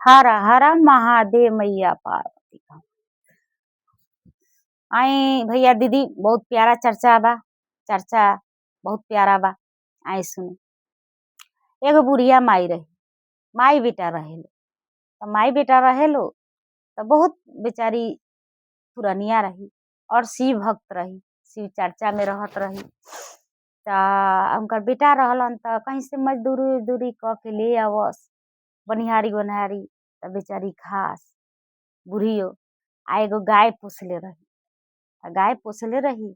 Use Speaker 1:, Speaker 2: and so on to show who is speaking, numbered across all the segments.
Speaker 1: हर हर महादेव मैया पार्वती का। आई भैया दीदी, बहुत प्यारा चर्चा बा, चर्चा बहुत प्यारा बा। आई सुनी। एगो बुढ़िया माई रही, माई बेटा रहेलो। त माई बेटा रहेलो त बहुत बेचारी पुरनिया रही और शिव भक्त रही, शिव चर्चा में रहत रही। त उनकर बेटा रहलन त कहीं से मजदूरी उजदूरी कऽ के ले आवस, बनिहारी ओनहारी, त बेचारी खास बुढ़ियो। आ एगो गाय पोसले रही। आ गाय पोसले रही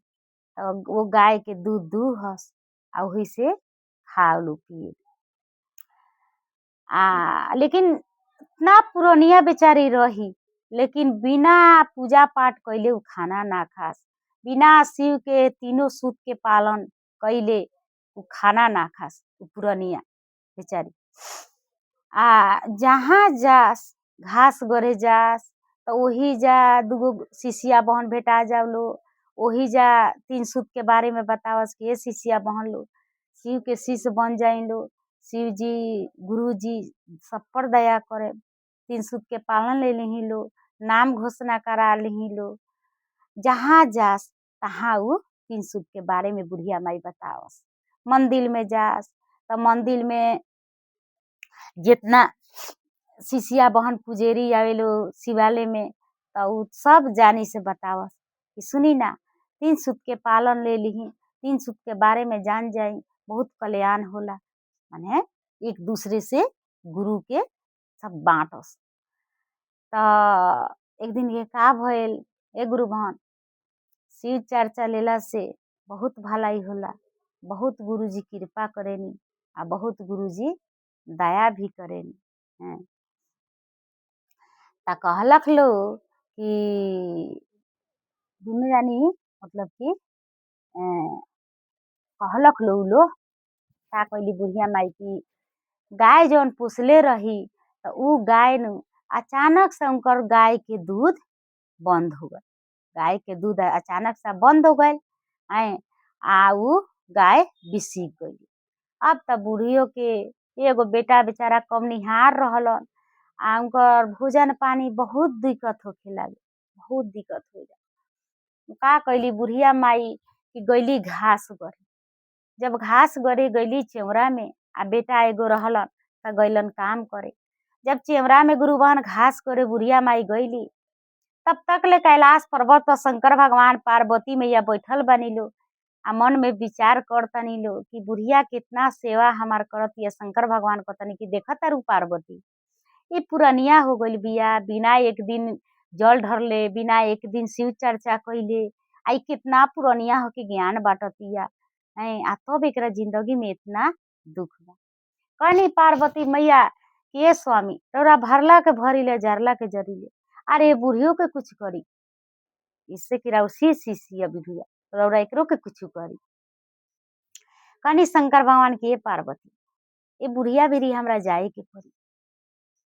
Speaker 1: त वो गाय के दूध दूहस आ ओही से खा लू पिए। आ लेकिन इतना पुरनिया बेचारी रही, लेकिन बिना पूजा पाठ कैले उ खाना ना खास, बिना शिव के तीनों सूत के पालन कैले उ खाना ना खास उ पुरनिया बेचारी। आ जहाँ जास, घास गढ़े जास त ओही जा दुगो शिष्या बहन भेटा जावलो। ओही जा तीन सूत के बारे में बतावस कि ए शिष्या बहन लो, शिव के शिष्य बन जाइलो, शिवजी गुरुजी सब पर दया करे, तीन सूत के पालन ले लिही लो, नाम घोषणा करा लिही लो। जहाँ जास तहाँ उ तीन सूत के बारे में बुढ़िया माई बतावस। मंदिर में जास त मंदिर में जितना शिष्या बहन पुजेरी आवेलो शिवालय में त उ सब जानी से बतावस कि सुनी ना, तीन सूत के पालन ले लिही, तीन सूत के बारे में जान जाई, बहुत कल्याण होला। माने एक दूसरे से गुरु के सब बाँटस। त एक दिन के का भइल ए गुरु बहन, शिव चर्चा लेला से बहुत भलाई होला, बहुत गुरुजी कृपा करेनी आ बहुत गुरुजी दया भी करेनी हैं। त कहलक लो कि दुनू जानी, मतलब कि कहलक लो उ लो। का कैली बुढ़िया माई की गाय जौन पोसले रही त उ गाय नु अचानक से उनकर गाय के दूध बंद हो गइल। गाय के दूध अचानक से बंद हो गइल आए आ उ गाय बिसिक गइल। अब त बुढ़ियो के एगो बेटा बेचारा कमनिहार रहलन आ उनकर भोजन पानी बहुत दिक्कत होखे लागल, बहुत दिक्कत हो गइल। का कैली बुढ़िया माई कि गइली घास गढ़े। जब घास गढ़े गइली चेवरा में, आ बेटा एगो रहलन त गइलन काम करे। जब चेवरा में गुरु बहन घास करे बुढ़िया माई गइली, तब तक ले कैलाश पर्वत पर शंकर भगवान पार्वती मैया बैठल बानी लो आ मन में विचार करतनी लो कि बुढ़िया कितना सेवा हमार करतिया। शंकर भगवान कहतनी कि देखत तारू पार्वती, ई पुरनिया हो गइल बिया, बिना एक दिन जल ढरले, बिना एक दिन शिव चर्चा कैले, आ ई कितना पुरनिया होके ज्ञान बाँटतिया हैं, आ तब एकरा जिंदगी में इतना दुख बा। कहनी पार्वती मैया कि ए स्वामी, रौरा भरला के भरिले, जरला के जरिले, अरे बुढ़ियो के कुछ करी, इससे कि राउर सी सी अभी भैया रौरा एकरो के कुछ करी। कहनी शंकर भगवान की ए पार्वती, ए बुढ़िया भेरी हमरा जाए के पड़ी,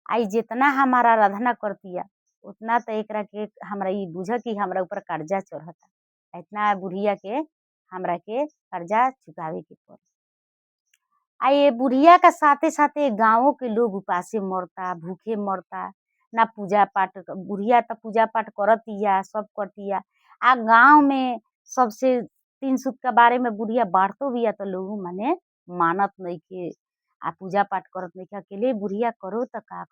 Speaker 1: आई जितना हमारा आराधना करतिया उतना त एकरा के हमरा ई बुझ कि हमरा ऊपर कर्जा चढ़ता, इतना बुढ़िया के हमरा के कर्जा चुकावे के पड़ी। आ ये बुढ़िया का साथे साथे गाँवों के लोग उपासे मरता, भूखे मरता, ना पूजा पाठ। बुढ़िया त पूजा पाठ करतिया, सब करतिया, आ गाँव में सबसे तीन सूत के बारे में बुढ़िया बाँटतो बिया त लोग माने मानत नइखे आ पूजा पाठ करत नइखे। अकेले बुढ़िया करो त का।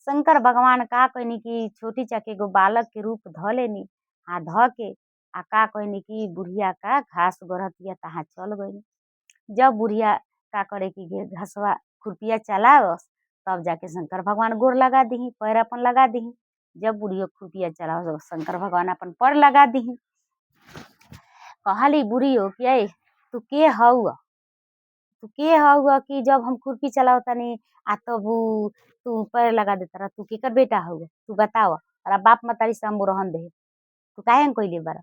Speaker 1: शंकर भगवान का कहनी कि छोटी चाके एगो बालक के रूप ध लेनी आ ध के आ का कहनी कि बुढ़िया का घास गढ़तिया तहाँ चल गइनी। जब बुढ़िया का करे कि घसवा खुरपिया चलावस तब जाके शंकर भगवान गोर लगा दिही, पैर अपन लगा दिही। जब बुढ़िया खुरपिया चलावस, शंकर भगवान अपन पर लगा दिही। कहली बुढ़ियो कि ऐ तू के हौ, तू के हौ कि जब हम खुरपी चलावतानी आ तब तू पैर लगा देता रह, तू केकर बेटा हौ, तू बताव, तारा बाप मतारी से हम रहन दे, तू काहे कैले बार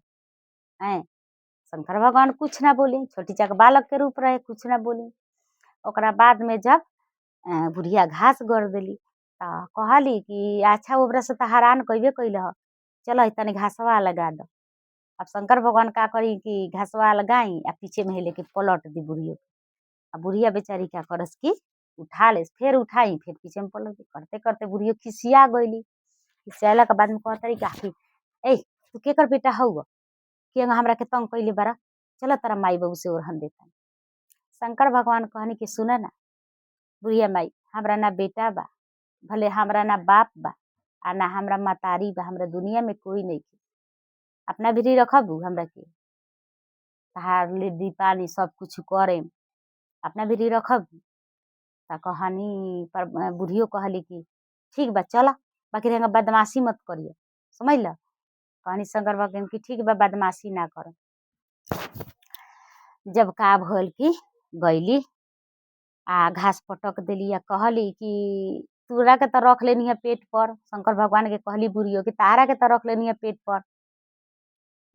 Speaker 1: हैं। शंकर भगवान कुछ ना बोली, छोटी चाक बालक के रूप रहे, कुछ ना बोली। ओकरा बाद में जब बुढ़िया घास गड़ देली त कहली कि अच्छा ओबरा से त हरान कैबे कैल ह, चल तनी घासवा लगा दो। अब शंकर भगवान का करी कि घासवा लगाई आ पीछे में लेके पलट दी बुढ़ियो। आ बुढ़िया बेचारी का करस कि उठा लेस, फेर उठाई फेर पीछे में पलट। करते करते बुढ़ियो खिसिया गइली। खिसियाला के बाद में कहतरी कि आखिर ए तू केकर बेटा हौ, के हमरा के तंग कइले बारा, चल तारा माई बाबू से ओरहन देता। शंकर भगवान कहनी कि सुन ना बुढ़िया माई, हमरा ना बेटा बा, भले हमरा ना बाप बा आ ना हमरा मतारी बा, हमरा दुनिया में कोई नहीं, अपना भिरी रखबू हमरा के, तहार ले पानी सब कुछ करेम, अपना भिरी रखबू। त कहनी पर बुढ़ियो कहली कि ठीक बा चल, बाकी रहेगा बदमाशी मत करियो, समझ ल। कहनी शंकर भगवान कि ठीक बा बदमाशी ना कर। जब का भइल कि गइली आ घास पटक देली आ कहली कि तोरा के त रख लेनी है पेट पर। शंकर भगवान के कहली बुढ़ियो कि तारा के त रख लेनी है पेट पर,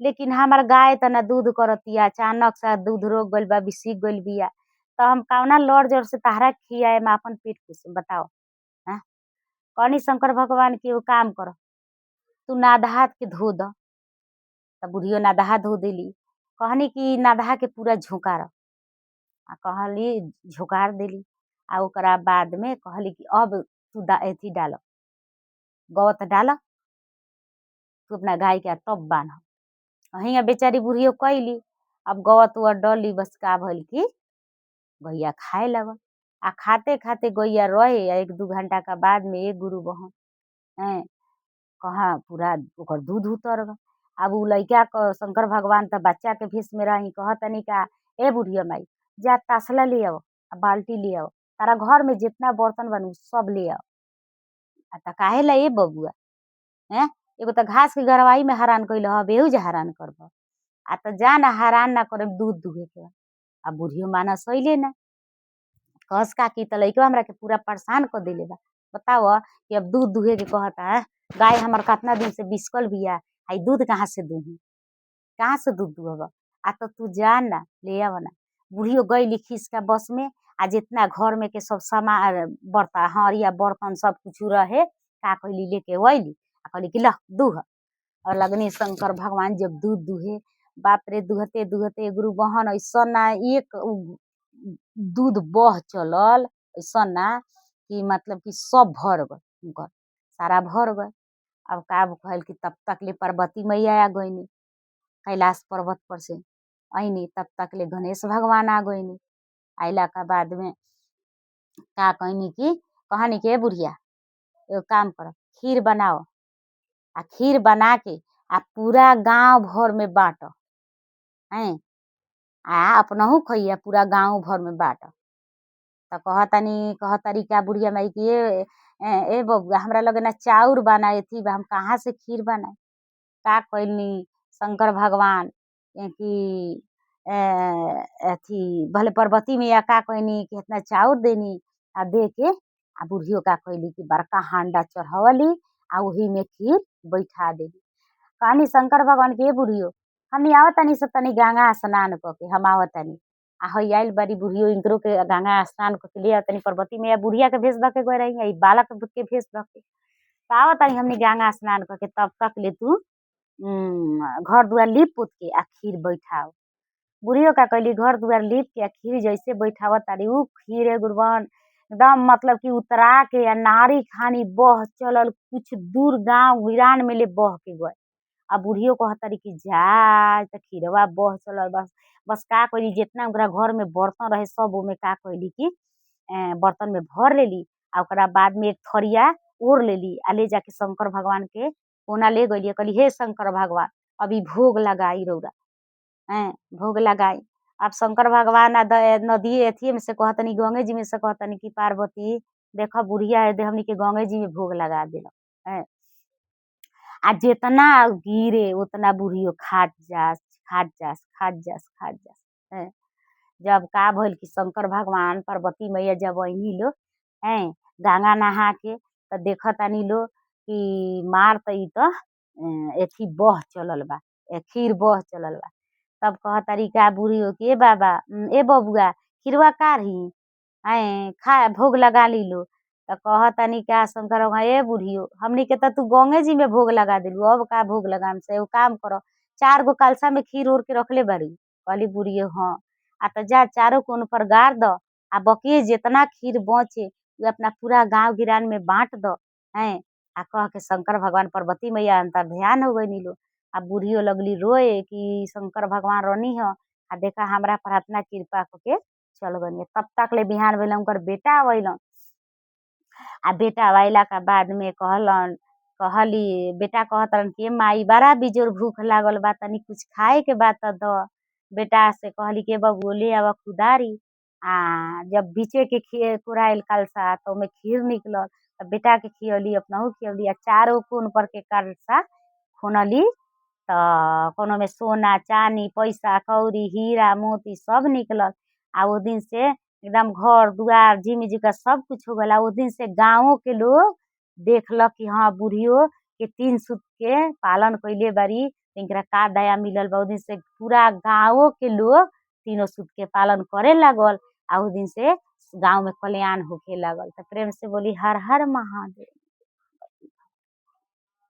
Speaker 1: लेकिन हमार गाय त ना दूध करतिया, अचानक से दूध रोक गइल बा, बिसिक गइल बिया, त हम कवना लड़ जड़ से तहरा खियाएम, अपन पेट पोसम, बताओ। हाँ, कहनी शंकर भगवान कि एगो काम कर, तू नादहा के धो द। त बुढ़ियो नादहा धो देली। कहनी कि नादहा के पूरा झोंकार, आ कहली झोंकार देली। आ ओकरा बाद में कहली कि अब तू अथी डाल, गवत डाल तू अपना गाय के, तब बान्ह। हियाँ बेचारी बुढ़ियो कैली, अब गवत उवत डली। बस का भइल कि गैया खाए लगल, आ खाते खाते गैया रहे, आ 1-2 घंटा का बाद में एक गुरु बहन हैं कहाँ पूरा ओकर दूध उतर गल। अब उ लइका क शंकर भगवान त बच्चा के भेष में रही, कहतनी का ए बुढ़िया माई जा तसला ले आओ आ बाल्टी ले आओ, तारा घर में जितना बर्तन बा नु सब ले आओ। आ त काहे ला ए बबुआ, हैं एगो त घास के गरवाई में हरान कइल ह, अब एहू जे हरान करब, आ त जा ना हरान ना करब, दूध दुहे के बा। आ बुढ़ियो मानस अइले ना, कहस का कि त लइकवा हमरा के पूरा परेशान क देले बा, बताव कि अब दूध दुहे के कहता है, गाय हमर कतना दिन से बिसकल बिया, आ ई दूध कहाँ से दुही, कहाँ से दूध दुहब, आ त तू जा ना ले आव ना। बुढ़ियो गइली खिसका बस में, आ जितना घर में के सब सामान बर्ता हरिया बर्तन सब कुछ रहे का कहली लेके अइली, आ कहली कि ल दूह। और लगनी शंकर भगवान जब दूध दुहे, बाप रे दुहते दुहते गुरु बहन ऐसा ना एक दूध बह चलल ऐसा ना कि मतलब कि सब भर गए, उनकर सारा भर गए। अब का भइल कि तब तक ले पार्वती मैया आ गइनी कैलाश पर्वत पर से अइनी, तब तक ले गणेश भगवान आ गइनी। अइला का बाद में का कहनी कि कहनी कि ए बुढ़िया एगो काम कर, खीर बनाओ, आ खीर बना के आ पूरा गाँव भर में बाँट, हैं आ अपनहु खइया पूरा गाँव भर में बाँट। त कहतनी कहतरी का बुढ़िया माई कि ए ए बबुआ हमरा लगे ना चाउर बा ना एथी बा, हम कहाँ से खीर बनाई। का कैलनी शंकर भगवान कि अथी भले पार्वती मैया का कहनी कि इतना चाउर देनी, आ दे के आ बुढ़ियो का कैली कि बड़का हांडा चढ़वली आ ओही में खीर बैठा देली। कहनी शंकर भगवान के ए बुढ़ियो हमनी आवतानी से तनी गंगा स्नान क के हम आवतानी, आ हई आइल बारी बुढ़ियो इनकरो के गंगा स्नान क के ले आवतानी। पार्वती मैया बुढ़िया के भेष ध के गई रही, ई बालक के भेष ध के त आवतानी हमनी गंगा स्नान क के, तब तक ले तू घर दुआर लीप पोत के आ खीर बैठाओ। बुढ़ियो का कैली घर दुआर लीप के आ खीर जैसे बैठावत तारी, उ खीर गुरबन एकदम मतलब कि उतरा के आ नारी खानी बह चलल कुछ दूर गाँव वीरान में ले बह के गए। आ बुढ़ियो कहतारी कि जा त खीरवा बह चलल बस। बस का कैली जितना ओकरा घर में बर्तन रहे सब ओमे का कैली कि बर्तन में भर लेली, आ ओकरा बाद में एक थरिया ओढ़ लेली आ ले जाके शंकर भगवान के कोना ले गइली। कहली हे शंकर भगवान अभी भोग लगाई रौरा, हैं भोग लगाई। अब शंकर भगवान आ नदी अथिए में से कहतनी गंगे जी में से कहतनी कि पार्वती देख बुढ़िया है दे हमनी के गंगे जी में भोग लगा देलक, हैं। आ जितना गिरे उतना बुढ़ियो खात जास खात जास खात जास खात जास, हैं। जब का भइल कि शंकर भगवान पार्वती मैया जब अइनी लो, हैं गंगा नहा के त देखतानी लो कि मार त ई त एथी बह चलल बा, खीर बह चलल बा। तब कहतारी का बुढ़ियो कि ए बाबा ए बबुआ खीरवा काढ़ी, हैं खा भोग लगा लीलो। त कहतानी का शंकर भगवान ए बुढ़ियो हमनी के त तू गंगे जी में भोग लगा देलू, अब का भोग लगाम से, एगो काम कर 4 गो कलसा में खीर ओर के रखले बारी। कहली बुढ़ियो हाँ, आ त जा चारो कोन पर गार द आ बकिए जेतना खीर बचे उ अपना पूरा गाँव गिरान में बाँट द हैं। आ कह के शंकर भगवान पार्वती मैया अंतर्ध्यान हो गइनी लो। आ बुढ़ियो लगली रोए कि शंकर भगवान रहनी ह आ देखा हमरा पर अतना कृपा कके चल गइनी। तब तक ले बिहान भइलन, उनकर बेटा अइलन। आ बेटा अइला के बाद में कहलन, कहली बेटा कहतरन कि ए माई, बड़ा बिजोर भूख लागल बा, तनी कुछ खाएके बा त द। बेटा से कहली कि ए बबुआ, ले आव कुदारी। आ जब बीचे के खीर कोराइल कलसा त ओमे खीर निकलल, त बेटाके खियौली, अपनहु खियौली। आ चारो कोन परके कलसा खुनली त कोनोमे सोना चानी पैसा कौड़ी हीरा मोती सब निकलल। आ ओ दिनसे एकदम घर दुआर जिमी जुका सब कुछ हो गेल। आ ओ दिनसे गाँवोके लोग देखलक कि हाँ, बुढ़ियो के तीन सूतके पालन कैले बारी, इनकरा का दया मिलल बा। ओ दिनसे पूरा गाँवोके लोग तीनों सूतके पालन करे लागल। आ ओ दिनसे गाउँमे कल्याण होखे लागल। त प्रेम से बोली हर हर महादेव।